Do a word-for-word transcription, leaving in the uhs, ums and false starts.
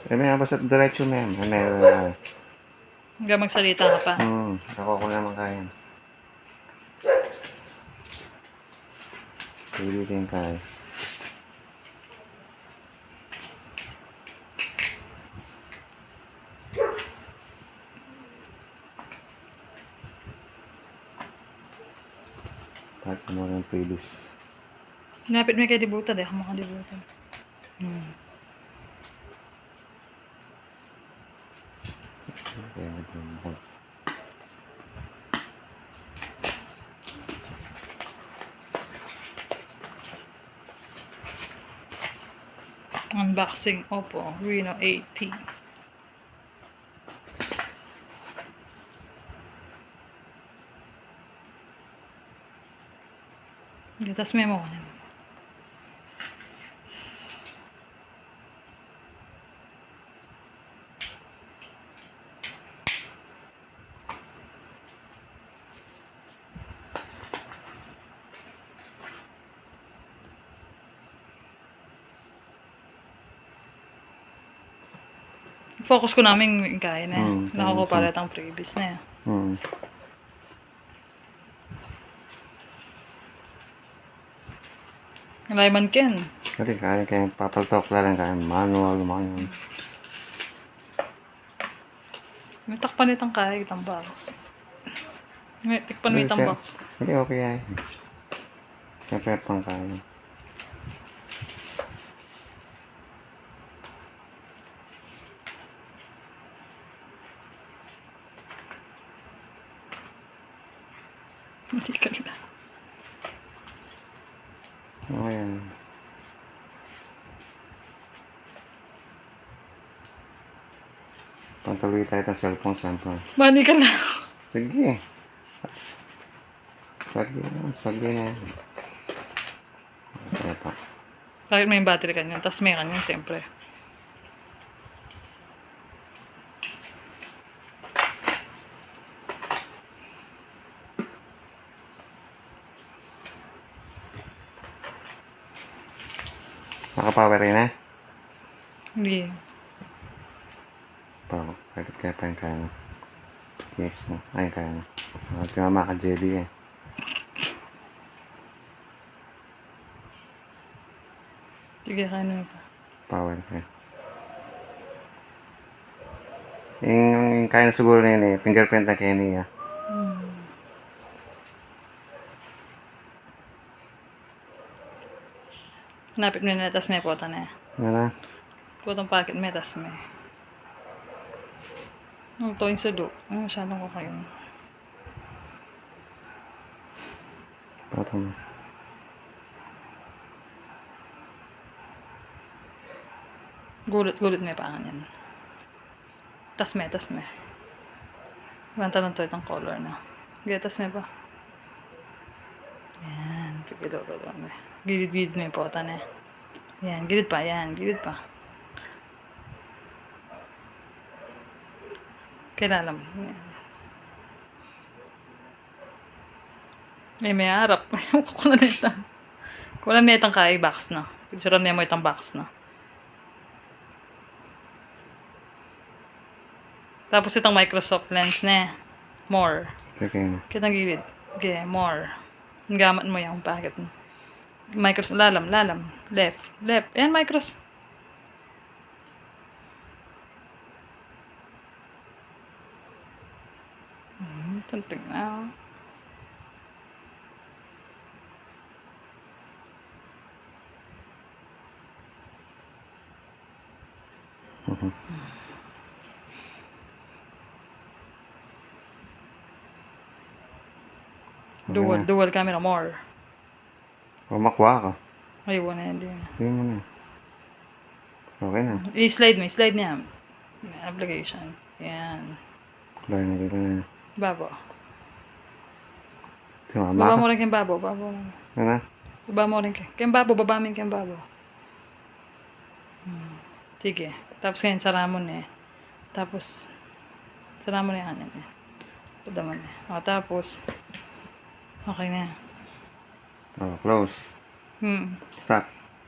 Eh, may basta diretso, ma'am. May, may, Hanggang magsalita ka pa. Hmm, ako, ako naman kaya. Pwede din kaya. Bakit mo rin previous? Lapit me kay dibuta, de ka makadibuta. Hmm. Unboxing Oppo Reno eighteen. Gatas me mo. Focus ku naman ing kaya ne. Hmm, kaya ne. Nakukuha pa rin itang previous ne. Hmm. Layman ken. Kasi kaya, kaya papaltok la rin kaya manual, manual. May takpan itang kaya, itang box. May tikpan mo itang box. Hindi, okay ay. Siyempre, pang kaya. Mali ka na. Ayan. Pantaloy tayo ng cellphone, cellphone. Mani ka na. Sige. Sige, sige na. Sige pa. Bakit may battery kanyan? Tas may kanyan, siyempre. Naka-power na? Hindi. Power. Bakit kaya pa yung kaya na? Yes, no? Ay, kaya na. Bakit yung mama ka, J B, eh? Sige, kaya na pa. Power ka. Yung, yung kaya na siguro na yun eh. Fingerprint na kaya niya. Hmm. Napit me na, tas me pota na. Ano? Potang packet me, tas me. Ang toin sa do. Ano masyadong ko kayo? Potang. Gulit-gulit me pa yan. Tas me, tas me. Iwan talan to itang color na. Sige, tas me pa. Yan, pipilo-pilo me. Gilid-gilid me pota na. Yan, gilid pa, yan, gilid pa. Kailalam. Yan. Eh, may arap. Kunan na itang. Kunan na itang kay box na. Picture na mo itang box na. Tapos itang Microsoft lens ne. More. Sige. Kitang gilid. Okay, more. Ang gamit mo yung packet mo. Microsoft, lalam, lalam. Left, left. Ayan, Microsoft. Hmm, something now. Dual, dual camera, more. O, makuha ka. Ay, wala na, hindi na. Hindi mo na. Okay na. I-slide mo, i-slide niya. Application. Yan. Wala na, dito na. Babo. Tumama ka. Baba mo rin keng babo, babo mo. Ano? Baba mo rin keng, keng babo, baba mo rin keng babo. Hmm. Sige. Tapos ngayon, sara mo na eh. Tapos, sara mo na yung ano niya. Padama na. O, tapos, okay na. O, close. Hmm. Stop.